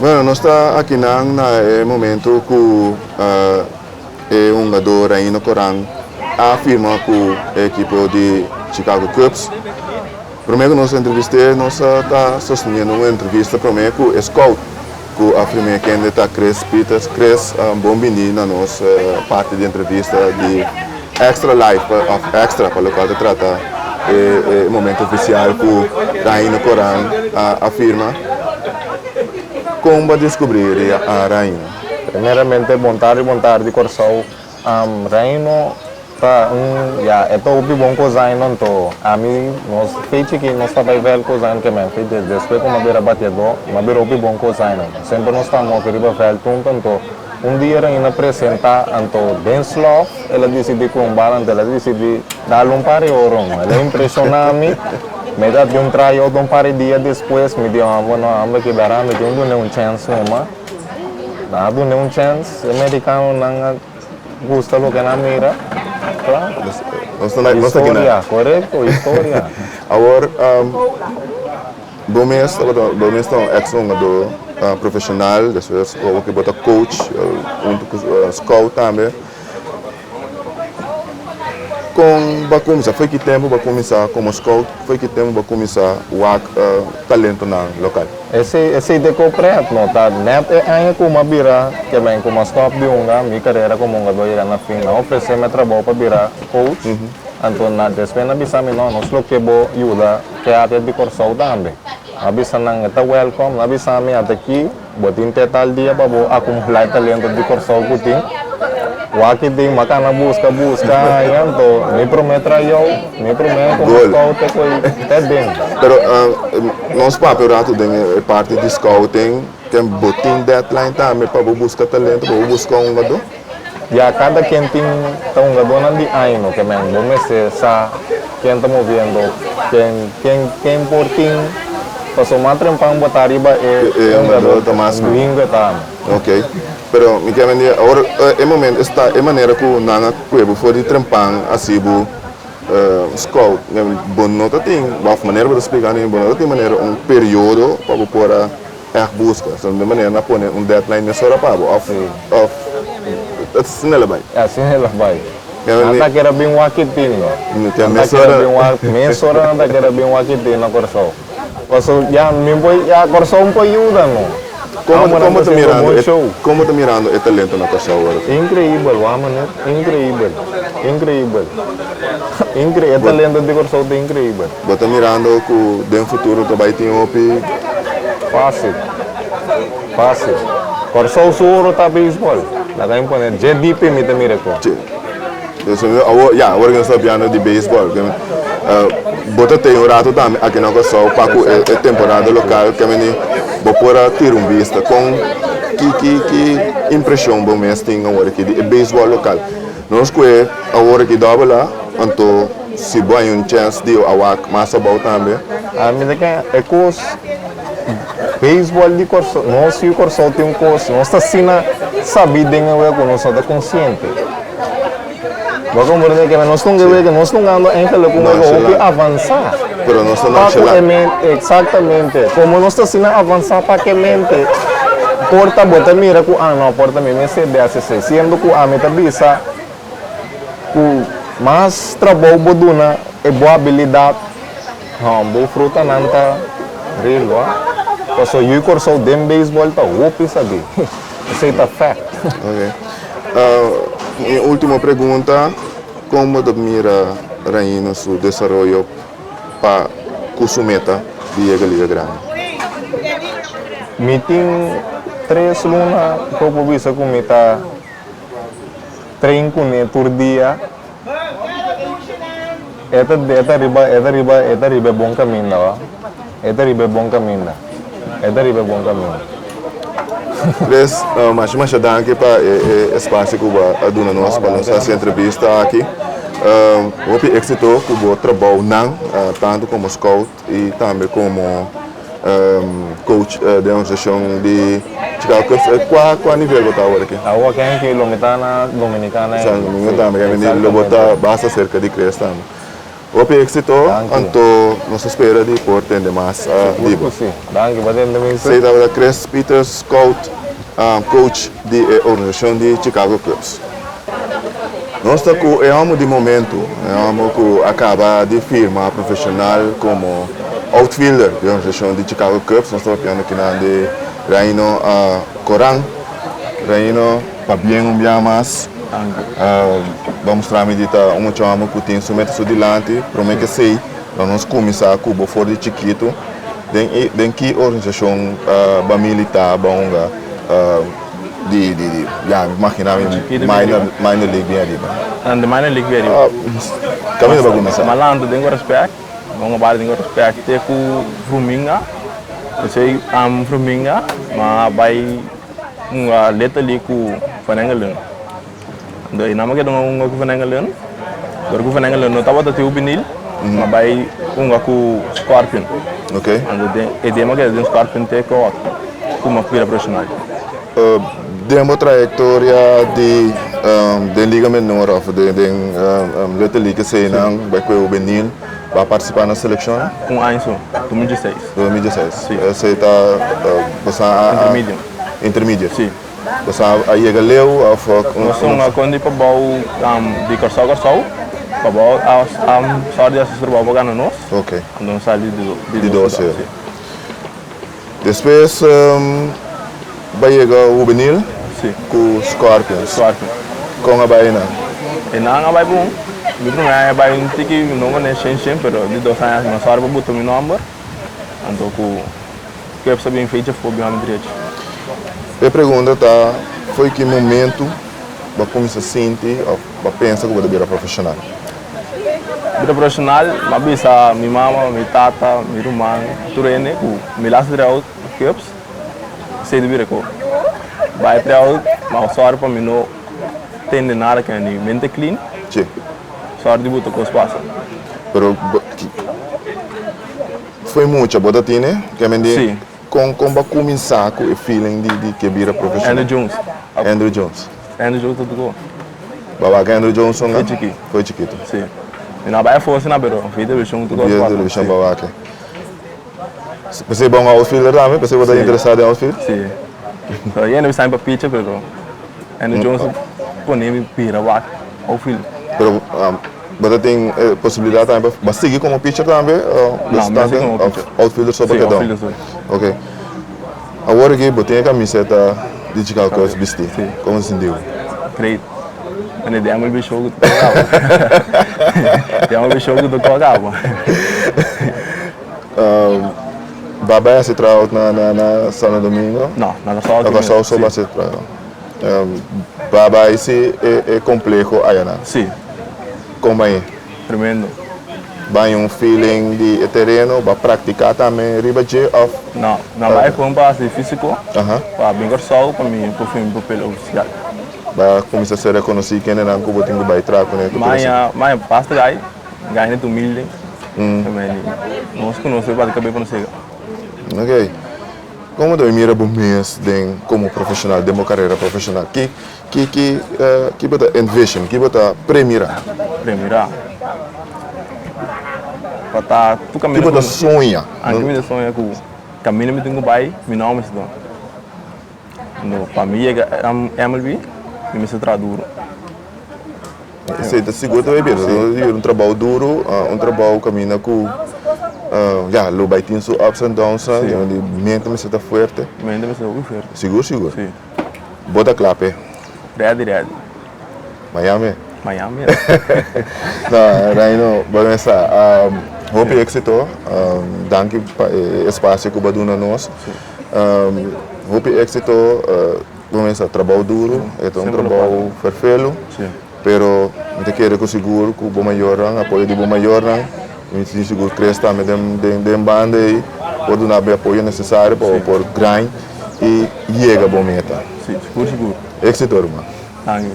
Bueno, nos ta akinan na e momento ku e hungadó Raino Coran a firma ku e ekipo di Chicago Cubs. Promé ku nos entrevist'é nos ta sosteniendo un entrevista promé ku e scout ku a firm'é kende ta Chris Pieters. Chris, bon bini na nos parti di entrevista di Extra Life òf Extra pa lokual ta trata e momento ofisial ku Raino Coran a firma. Kon bo a deskubrí Raino? Primeramente bon tardi bon tardi Kòrsou. Reino ta un ya e ta hopi bon kozaino anto ami nos fei chiki nos ta bai vèlt kozaino ke men fei despues ku mi a bira batiadó mi a bira hopi bon kozaino semper nos ta moke riba vèlt huntu anto un dia Reino a presenta anto den slòf el a disidí ku un bala anto el a disidí dal un par di oro el a impreshoná mi mi ta tin un tryout un par di dia despues mi di hòmber no hòmber kibera mi tin dun'é un chèns numa. Nan a dun'é un chèns, e merikanonan a gusta loke nan a mira, kla. Historia, korekto, historia. Awor, bo mes tabata, bo mes ta un eks hungadó profeshonal, despues awor ku bo ta coach huntu ku scout tambe. Kon bo a kuminsá? Fo'i ki tempu bo a kuminsá komo scout? Fo'i ki tempu bo a kuminsá wak talentonan lokal? Esei esei ta e kopret no ta nèt e aña ku mi a bira kemen ku mi a stòp di hunga mi karera komo hungadó yega na fin. Nan ofresé mi e trabou pa bira coach anto na despues nan a bisa mi no nos lo ke bo yuda ke área di Kòrsou tambe. Mi a bisa nan e ta wèlkòm nan a bisa mi ata aki. Bo tin te tal dia pa bo akumulá e talento di Kòrsou ku tin. Wak ki tin makana buska buska haña anto mi promé trayou, mi promé komo scout te koe te den. Pero nos papia un ratu den e parti di scouting, ken bo tin deadline tambe pa bo buska talento, pa bo buska un hungadó? Ya kada ken tin ta hungadónan di aña ke men bo mester sa ken ta moviendo ken ken ken por tin pasobra mas trempan bo ta riba e hungadó gringo e ta. Ok pero mi kier mende awor e momento esta e manera ku nan a kue bo for di trempan hasi bo scout bo no ta tin òf manera bo ta splika mi bo no ta tin manera un periodo pa bo por a Echt buska. So den manera na pone un deadline mesora pa bo of of asina el a bai? Asina el a bai. Nan ta kere bin wak kitin no. Nan ta kere bin wak mesora nan ta kere bin wak kitin na Kòrsou. Paso ya mi por ya Kòrsou por yuda no. Komo komo ta mirando e komo ta mirando e talento na Kòrsou awor? Inkreibel wak meneer, inkreibel, inkreibel. Inkre e talento di Kòrsou ta inkreibel. Bo ta mirando ku den futuro ta bai tin hopi? Fásil. Fásil. Kòrsou su oro ta beisbòl. Laga mi pone dje dipi mi ta mira e kos. Dje. Awor, ya, awor ku nos ta papiando di beisbòl, bo ta tei un ratu tambe aki na Kòrsou pa ku e temporada lokal ke meni bo por a tira un bista. Kon, ki, ki, ki impreshon bo mes tin awor aki di e beisbòl lokal? Nos kue awor aki dòbel a, anto si bo hay un chèns di a wak mas abou tambe. Ami ta kere e kos beisbòl di Kòrsou, nos yu Kòrsou tin un kos, nos ta asina sabí den e wea ku nos no ta konsiente. Bo a komprende ke nos nunka e wea, nos nunka ando enkele ku un wea hopi avansá. Pero nos ta nonchalant. Eksaktamente. Komo nos ta asina avansá pa ke mente por ta bo ta mira ku ah no por ta mi mester DSC siendo ku ami ta bisa ku mas trabou bo duna e bo abilidat no bo frutanan ta real wak paso yu Kòrsou den beisbòl ta hopi sabí esei ta fact. Ok mi ultimo pregunta kon bo ta mira Raino su desaroyo pa ku su meta di yega Liga Grandi? Mi tin tres luna ku por bisa ku mi ta train kuné tur dia. E ta e ta riba e ta riba e ta riba e bon kaminda wa. E ta riba e bon kaminda. E ta riba e bon kaminda. Chris, masha masha danki pa e espasio ku bo a duna nos pa nos hasi e entrevista aki. Hopi éxito ku bo trabounan, tantu komo scout i tambe komo coach den organisashon di Chicago Cubs. Kua kua nivel bo ta awor aki? Awor aki lo mi ta na Dominicana. San Domingo tambe, lo bo ta basta serka di Chris tambe. Hopi éxito, anto nos ta spera di por tende mas di bo. Si, danki pa tende mi. Esei tabata Chris Peters, scout, coach di e organisacion di Chicago Cubs. Nos ta ku e homo di momento, e homo ku a kaba di firma profesional komo outfielder di e organisacion di Chicago Cubs. Nos ta papiando kinan di Raino Coran. Raino, pabien un bia mas. Bo a mustra mi di ta un mucha homo ku tin su meta su dilanti. Prome ke esei, lo nos kuminsá ku bo for di chikitu. Den e den ki organisashon bo a militá, bo a hunga di di di ya mi imaginá mi minor minor league bien ariba? Den minor league bien ariba. Kaminda bo a kuminsá? Malanta den ku respect, bo a bari den ku respect te ku Vruminga. Esei Vruminga mi a bai hunga Little League ku Van Engelen. Anto e nan a keda hunga ku Van Engelen. Dor ku Van Engelen no tabata tin hubenil, mi a bai hunga ku Scorpion. Anto den e dia mi a keda den Scorpion te ku ku mi a bira profesional. Den bo trayektoria di den liga menor òf den den Little League eseinan bai ku e hubenil, bo a partisipá na selekshon? Un aña so, 2016. 2016. Esei ta bo sa a. Intermedio. Intermedio. Si. Bo sa a yega leu of Nos un a kondi pa bou di Kòrsou Kòrsou pa bou a sòr di hasi su trabou pa gana nos. Ok. Anto nos sali di di Di dos si. Despues bo a yega hubenil Si. ku Scorpions. Scorpions. Kon a bai nan? E nan a bai bon. Mi promé aña a bai un tiki mi no manera shen shen pero di dos aña mi a sòru pa buta mi nòmber anto ku Kep sa bin fecha for bin hami drechi. E pregunta ta, Fo'i ki momentu bo a kuminsá sinti òf bo a pensa ku bo ta bira profeshonal? Bira profeshonal, mi a bisa mi mama, mi tata, mi ruman, tur hende ku mi las trabou Cubs, esei ta bira ku bai trabou, ma sòru pa mi no tende nada ku mi mente clean, sòru di buta kos pasa. Pero Foi mucha bo ta tine? Ke men di Sí. kon kon bo a kuminsá ku e feeling di di ke bira profeshonal? Andrew Jones. Andrew Jones. Andrew Jones ta tuko. Bo a wak Andrew Jones songa? Foi chikito. Foi chikito. Sí. Mi no a bai afó asina pero via televishon tuko Via televishon bo a wak. P'esei bo a un outfielder tambe? P'esei bo ta Sí. interesá den outfield? Sí. So yendo mi sa pa pitcher pero Andrew Jones a pone mi bira wak outfield. Pero Bo ta tin e posibilidad tambe pa bo sigui como pitcher tambe? No, mi a sigui como pitcher. Outfielder so pa Sí, keda? outfielder so. Ok. Awor aki bo tin e camiseta di Chicago Cubs bisti. Sí. Como ta sinti bo? Great. Mane di MLB show cu ta toca abo. Di MLB show cu ta toca abo. Bo a bay haci tryout na na Santo Domingo? No, na Curaçao. Na Curaçao so bo a haci tryout. Bo a bay si e compleho ayanan? Sí. Kon bai? Tremendo. Bai un feeling di e tereno, bo a practica tambe riba dje of? No, no bai con pa haci fisico, pa bin Corsou pa mi por firma mi papel oficial. Bo a cuminsa ser reconoci kendenan cu bo tin cu bai traha cune cu tur esaki? Maya, basta gai, gai na ta humilde, nos conoce bati cabes pa nos yega. Ok. Como ta mira bo mes den como profesional, den bo carera profesional? Ki ki ki ki bo ta envision, ki bo ta premira? Premira? Pa ta tur caminda Ki bo ta soña? Ah, ki mi ta soña cu caminda mi tin cu bay, mi no mester ta. No, pa mi yega MLB, mi mester traha duro. Esei ta sigur ta bay bira. Ta bira un trabou duru, un trabou kaminda ku ya lo bay tin su ups and downs nan, di mente mester ta fuerte. Mente mester ta hopi fuerte. Sigur sigur. Si. Bo ta kla p'e? Ready ready. Miami? Miami. No, Reino, bo mester hopi éksito. Danki pa e espasio ku bo a duna nos. Hopi éksito. Bo mester trabou duru, e ta un trabou ferfelu, pero mi ta kere ku sigur ku bo mayornan, apoyo di bo mayornan, mi tin sigur Chris tambe den banda ei por duna bo e apoyo nesesario pa bo por grind i yega bo meta. Sigur sigur. Éksito ruman. Danki.